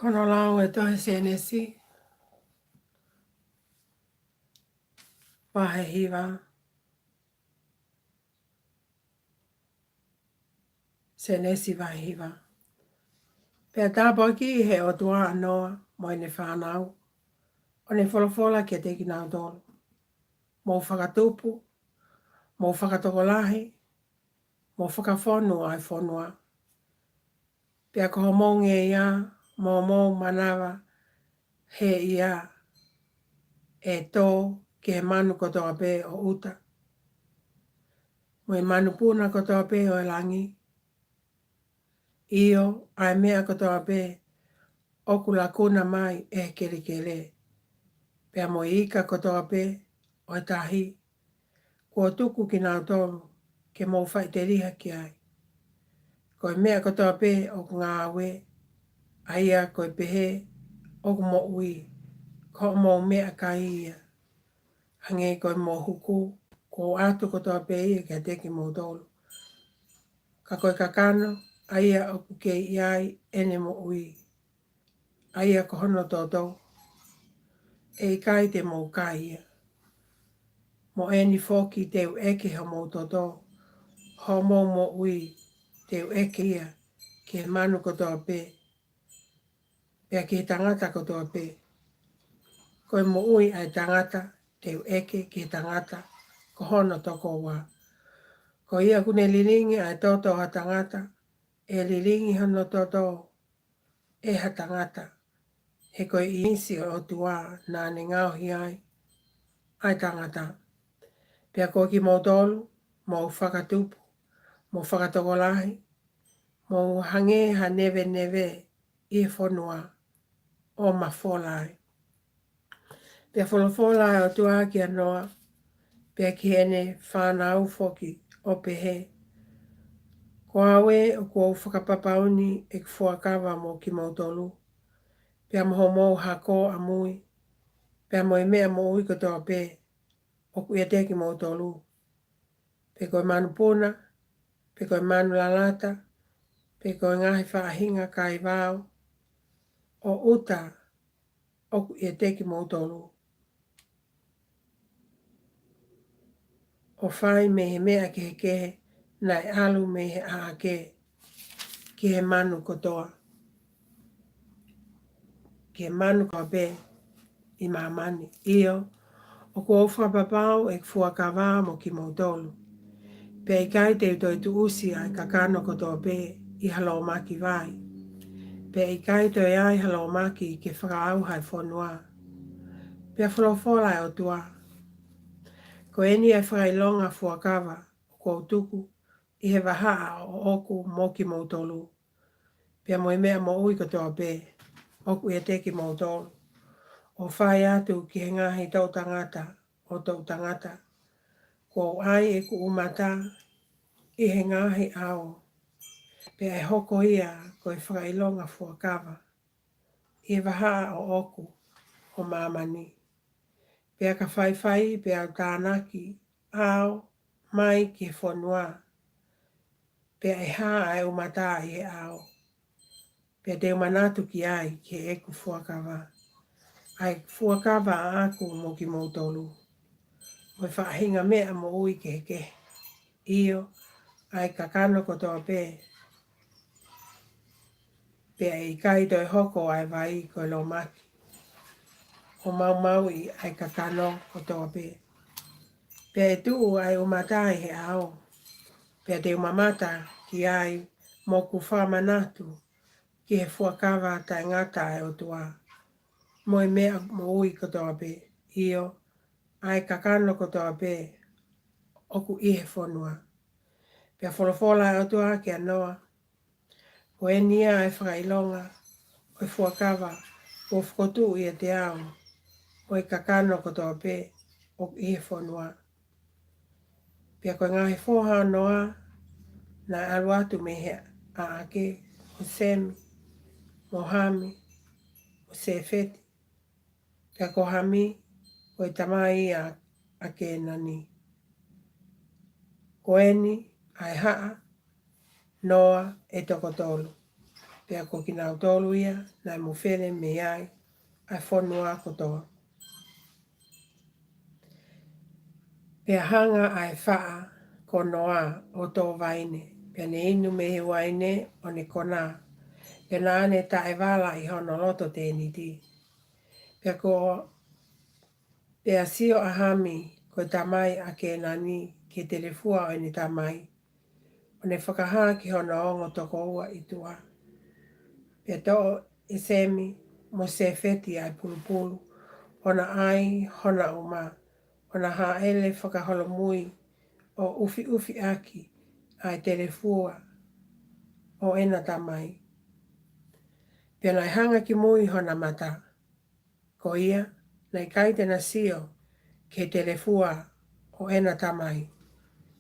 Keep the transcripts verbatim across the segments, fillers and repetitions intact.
Ko hono lau ʻa e tohi Sēnesi, vahe hiva. Sēnesi vahe hiva. Pea tāpuakiʻi ʻe he ʻOtua ʻa Noa mo ʻene fānau, ʻo ne folofola kiate kinautolu: Mou fakatupu, mou fakatokolahi, mou fakafonu ʻa e fonua. Pea ko hoʻomou ngeia mo hoʻomou manavaheʻia ʻe tō ki he manu kotoa pē ʻo ʻuta, mo e manupuna kotoa pē ʻo e langi, ʻio, ʻa e meʻa kotoa pē ʻoku lakuna mai ʻe he kelekele, pea mo e ika kotoa pē ʻo e tahi, kuo tuku kinautolu ke mou faʻiteliha ki ai. Ko e meʻa kotoa pē ʻoku ngāue, ʻa ia ko e pehē ʻoku moʻui, ko hoʻomou meʻakai ia, hangē ko e mohuku, kuo u ʻatu kotoa pē ia kiate kimoutolu. Ka ko e kakano, ʻa ia ʻoku kei ʻi ai ʻene moʻui, ʻa ia ko hono toto, ʻe ʻikai te mou kai ia. Mo eni foki te u ʻeke homou toto, hoʻomou moʻui te u ʻeke ia ki he manu kotoa pē, pea ki he tangata kotoa pē. Ko e moʻui ʻa e tangata te u ʻeke ki he tangata ko hono tokoua. Ko ia ʻoku ne lilingi ʻa e toto ʻo ha tangata, ʻe lilingi hono toto ʻe ha tangata, he ko e ʻinisi ʻo e ʻOtua naʻa ne ngaohi ai ʻa e tangata. Pea ko kimoutolu, mou fakatupu, mou fakatokolahi, mou hangē ha neveneve ʻi he fonua, ʻo mafola ai. Pea folofola ʻa e ʻOtua kia Noa, pea ki heʻene fānau foki, ʻo pehē: Ko au ē ʻoku ou fakapapauʻi ʻeku fuakava mo kimoutolu, pea mo hoʻomou hako ʻamui, pea mo e meʻa moʻui kotoa pē ʻoku ʻiate kimoutolu, pe ko e manupuna, pe ko e manu lalata, pe ko e ngaahi faʻahinga kaivao ʻo ʻuta ʻoku ʻiate kimoutolu, ʻo fai mei he meʻa kehekehe naʻe ʻalu mei he ʻaʻake, ki he manu kotoa, ki he manu kotoa pē ʻi māmani. ʻIo, ʻoku ou fakapapauʻi ʻeku fuakava mo kimoutolu, pea ʻe ʻikai te u toe tuʻusi ʻa e kakano kotoa pē ʻi ha lōmaki vai, pea ʻe ʻikai toe ʻi ai ha lōmaki ke fakaʻauha e fonua. Pea folofola ʻa e ʻOtua: Ko eni ʻa e fakaʻilonga fuakava ʻoku ou tuku ʻi he vahaʻa ʻoʻoku mo kimoutolu, pea mo e meʻa moʻui kotoa pē ʻoku ʻiate kimoutolu, ʻo fai atu ki he ngaahi toʻutangata ʻo toʻutangata. Kuo u ʻai ʻeku ʻumata ʻi he ngaahi ʻao, pea ʻe hoko ia ko e fakaʻilonga fuakava ʻi he vahaʻa ʻoʻoku ʻo māmani. Pea ka faifai pea u tānaki ʻa e ʻao mai ki he fonua, pea ʻe hā ʻa e ʻumata ʻi he ʻao, pea te u manatu ki ai ki heʻeku fuakava, ʻa e fuakava ʻaʻaku mo kimoutolu, mo e faʻahinga meʻa moʻui kehekehe, ʻio, ʻa e kakano kotoa pē, pea ʻe ʻikai toe hoko ʻa e vai ko e lōmaki, ʻo maumauʻi ʻa e kakano kotoa pē. Pea ʻe tuʻu ʻa e ʻumata ʻi he ʻao, pea te u mamata ki ai, mo ʻeku fakamanatu ki he fuakava taʻengata ʻa e ʻOtua, mo e meʻa moʻui kotoa pē, ʻio, ʻa e kakano kotoa pē ʻoku ʻi he fonua. Pea folofola ʻa e ʻOtua kia Noa: Ko eni ia ʻa e fakaʻilonga ʻo e fuakava kuo fokotuʻu ʻiate au, mo e kakano kotoa pē ʻoku ʻi he fonua. Pea ko e ngaahi foha ʻo Noa naʻe ʻalu atu mei he ʻaʻake, ko Semi, mo Hami, mo Sēfeti, pea ko Hami ko e tamai ia ʻa Kēnani. Ko eni ʻa e haʻa ʻo Noa ʻe toko tolu. pea ko kinautolu ia naʻe mofele mei ai ʻa e fonua kotoa. Pea hanga ʻa e faʻa ko Noa ʻo tō vaine, pea ne inu mei he uaine ʻo ne konā, pea naʻa ne taʻevala ʻi hono loto tēniti. Pea ko, pea sio ʻa Hami, ko e tamai ʻa Kēnani, ki he telefua ʻo ʻene tamai, ʻo ne fakahā ki hono ongo tokoua ʻi tuʻa. Pea toʻo ʻe Semi mo Sēfeti ʻa e pulupulu, ʻo na ʻai hona uma, ʻo na hāʻele fakaholomui ʻo ʻufiʻufi ʻaki ʻa e telefua ʻo ʻena tamai. Pea naʻe hanga ki mui hona mata. Ko ia, naʻe ʻikai te na sio ki he telefua ʻo ʻena tamai.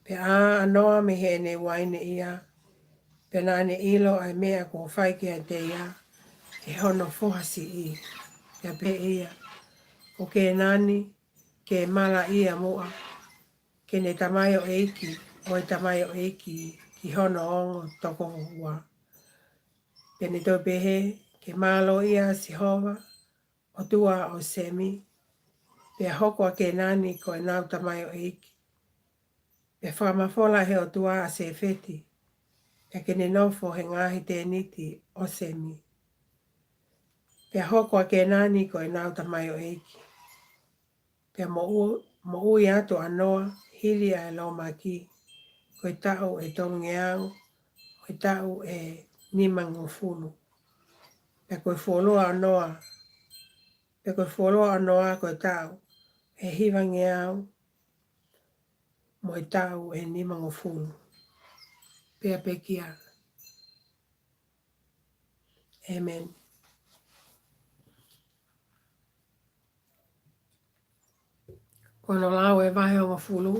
Pea ʻā ʻa Noa mei heʻene uaine ia, pea naʻa ne ʻilo ʻa e meʻa kuo fai kiate ia ʻe hono foha siʻi. Pea pehē ʻe ia, Ko Kēnani, ke mala ia muʻa, ke ne tamaioʻeiki ʻo e tamaioʻeiki ki hono ongo tokoua. Pea ne toe pehē, Ke mālō ia Sihova, ʻOtua ʻo Semi, pea hoko ʻa Kēnani ko ʻenau tamaioʻeiki. Pea fakamafola ʻe he ʻOtua ʻa Sēfeti, pea ke ne nofo he ngaahi tēniti ʻo Semi. Pea hoko ʻa Kēnani ko ʻenau tamaioʻeiki. Pea moʻu-, moʻui atu ʻa Noa hili ʻa e lōmaki, ko e taʻu ʻe tolungeau mo e taʻu ʻe nimangofulu. Pea ko e fuoloa ʻo Noa, pea ko e fuoloa ʻo Noa ko e taʻu ʻe hivangeau mo e taʻu ʻe nimangofulu. Pea pekia. ʻĒmeni. Ko hono lau ʻe vahe hongofulu,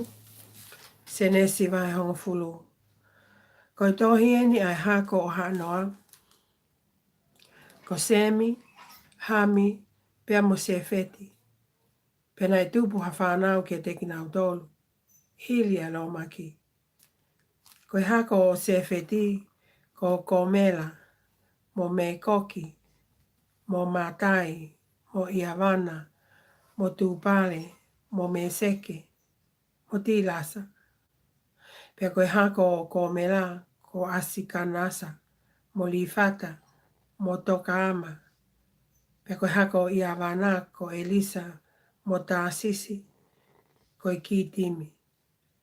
Sēnesi vahe hongofulu. Ko e tohi eni ʻa e hako ʻo Hanoa, ko Semi, Hami, pea mo Sēfeti. Pea naʻe tupu ha fānau kiate kinautolu hili ʻa e lōmaki. Ko e hako ʻo Sēfeti, ko Kōmela, mo Mēkoki, mo Mātai, mo ʻIavana, mo Tupale, mo Mēseke, mo Tīlasa. Pea ko e hako ʻo Kōmela, ko ʻAsikanasa, mo Lifata, mo Tokaama. Pea ko e hako ʻo ʻIavana, ko ʻElisa, mo Tāsisi, ko e Kītimi,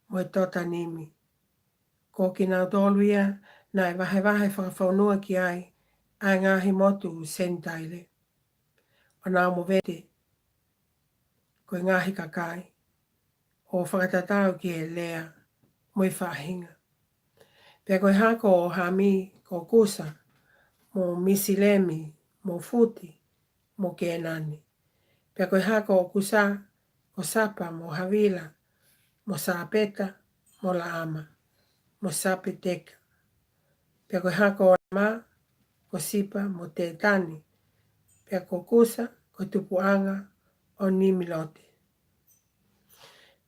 mo e Totanimi. Ko kinautolu ia naʻe vahevahe fakafonua ki ai ʻa e ngaahi motu Senitaile, ʻo nau movete ko e ngaahi kakai, ʻo fakatatau ki he lea mo e faʻahinga. Pea ko e hako ʻo Hami, ko Kusa, mo Misilemi, mo Futi, mo Kēnani. Pea ko e hako ʻo Kusa, ko Sapa, mo Havila, mo Sapeta, mo Laama, mo Sapeteka. Pea ko e hako ʻo Laama, ko Sipa, mo Tētani. Pea ko Kusa, ko e tupuʻanga ʻo Nimilote.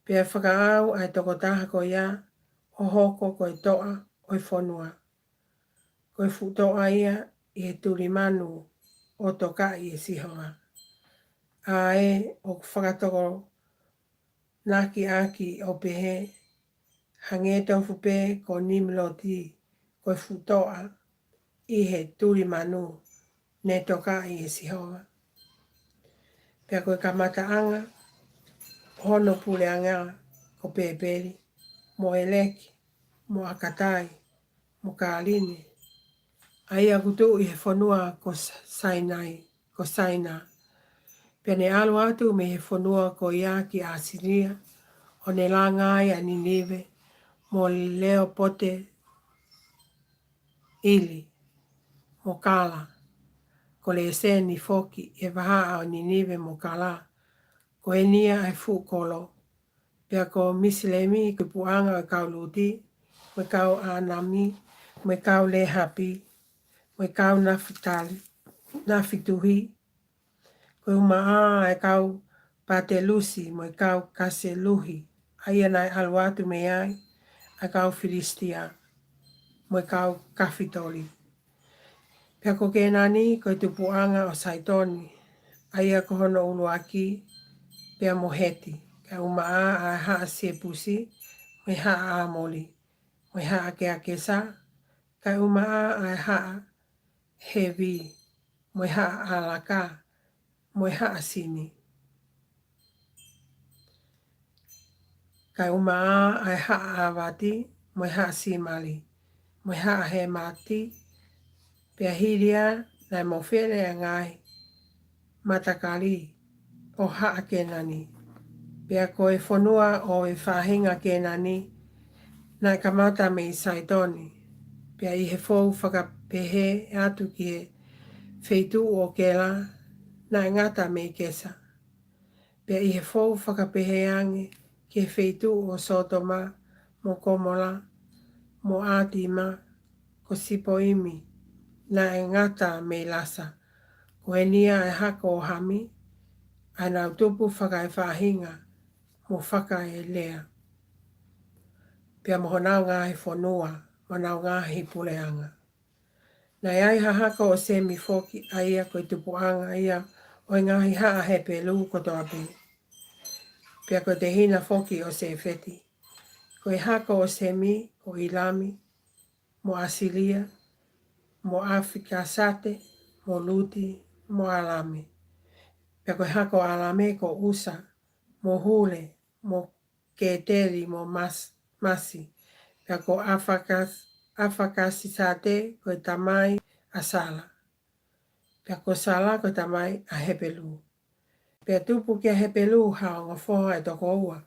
Pea fakaʻau ʻa e tokotaha ko ia ʻo hoko ko e toʻa ʻo e fonua. Ko e fuʻu toʻa ia ʻi he tuli manu ʻo tokaʻi ʻe Sihova. ʻA ē ʻoku fakatokonakiʻaki ʻo pehē, hangē tofu pē ko Nimiloti ko e fuʻu toʻa ʻi he tuli manu ne tokaʻi ʻe Sihova. Pea ko e kamataʻanga ʻo hono puleʻanga ko Pēpeli, mo ʻEleki, mo ʻAkatai, mo Kāline, ʻa ia ʻoku tuʻu ʻi he fonua ko Sa-, Sainai, ko Saina. Pea ne ʻalu atu mei he fonua ko ia ki ʻAsilia, ʻo ne langa ai ʻa Ninive, mo Leopote ʻIli, mo Kala. Ko Lēseni foki ʻi he vahaʻa ʻo Ninive mo Kala, ko eni ia ʻa e fuʻu kolo. Pea ko Misilemi ko e puʻanga ʻo e kau Luti, mo e kau ʻAnami, mo e kau Lehapi, mo e kau Nafitali, Nafituhi, ko e umaʻā ʻa e kau Patelusi, mo e kau Kaseluhi, ʻa ia naʻe ʻalu atu mei ai ʻa e kau Filisitia, mo e kau Kafitoli. Pea ko Kēnani ko e tupuʻanga ʻo Saitoni, ʻa ia ko hono ʻuluaki, pea mo Heti, kae ʻumaʻā ʻa e haʻa Siepusi, mo e haʻa ʻAmoli, mo e haʻa Keakesa, kae ʻumaʻā ʻa e haʻa Hevi, mo e haʻa ʻAlaka, mo e haʻa Sini, kae ʻumaʻā ʻa e haʻa ʻAvati, mo e haʻa Simali, mo e haʻa Hemati. Pea hili ia naʻe mofele ʻa e ngaahi matakali ʻo haʻa Kēnani. Pea ko e fonua ʻo e faʻahinga Kēnani naʻe kamata mei Saitoni, pea ʻi he fou fakapehē atu ki he feituʻu ʻo Kela, naʻe ngata mei Kesa. Pea ʻi he fou fakapehē ange ki he feituʻu ʻo Sōtoma, mo Komola, mo ʻĀtima, ko Sipoimi, naʻe ngata mei Lasa. Ko eni ia ʻa e hako ʻo Hami, ʻa ʻenau tupu fakaefaʻahinga mo fakaelea, pea mo honau ngaahi fonua, mo honau ngaahi puleʻanga. Naʻe ʻi ai ha hako ʻo Semi foki, ʻa ia ko e tupuʻanga ia ʻo e ngaahi haʻa Hepelū kotoa pē. Pea ko e tehina foki ʻo Sēfeti. Ko e hako ʻo Semi ko ʻIlami, mo ʻAsilia, mo ʻAfikasate, mo Luti, mo ʻAlame. Pea ko e hako ʻo ʻAlame ko ʻUsa, mo Hule, mo Keteli, mo Mas-, Masi. Pea ko ʻAfakas-, ʻAfakasisate ko e tamai ʻa Sala. Pea ko Sala ko e tamai ʻa Hepelū. Pea tupu kia Hepelū ha ongo foha ʻe toko ua.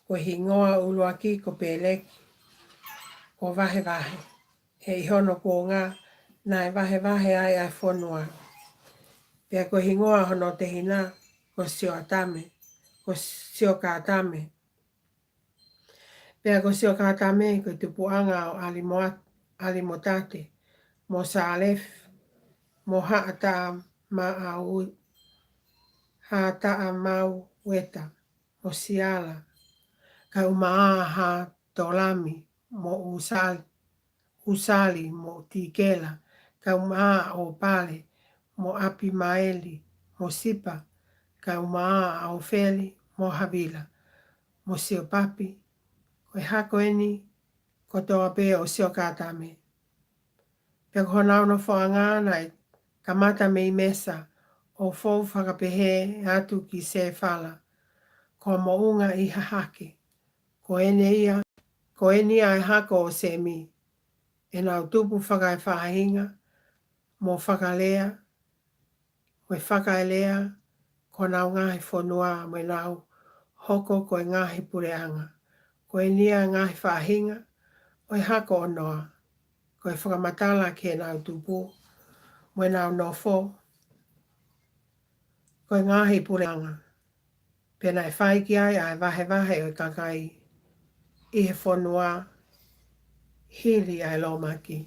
Ko e hingoa ʻuluaki ko Peleki, ko Vahevahe, he ʻi hono kuonga naʻe vahevahe ai ʻa e fonua. Pea ko e hingoa hono tehina ko Sioatame, ko Siokatame. Pea ko Siokatame ko e tupuʻanga ʻo ʻAlimoa-, ʻAlimotate, mo Sālefi, mo Haʻataʻamaʻau-, Haʻataʻamaueta, mo Siala, kae ʻumaʻā ʻa Hatolami, mo ʻUsali, ʻUsali, mo Tikela, kae ʻumaʻā ʻa ʻOpale, mo ʻApimaeli, mo Sipa, kae ʻumaʻā ʻa ʻOfeli, mo Havila, mo Siopapi. Ko e hako eni kotoa pē ʻo Siokatame. Pea ko honau nofoʻanga naʻe kamata mei Mesa, ʻo fou fakapehē atu ki Sefala, ko e moʻunga ʻi hahake. Ko eni ia, ko eni ia ʻa e hako ʻo Semi, ʻenau tupu fakaefaʻahinga, mo fakalea, mo e fakaelea, ko honau ngaahi fonua, mo ʻenau hoko ko e ngaahi puleʻanga. Ko eni ia ʻa e ngaahi faʻahinga ʻo e hako ʻo Noa, ko e fakamatala ki heʻenau tupu, mo ʻenau nofo ko e ngaahi puleʻanga. Pea naʻe fai ki ai ʻa e vahevahe ʻo e kakai ʻi he fonua hili ʻa e lōmaki.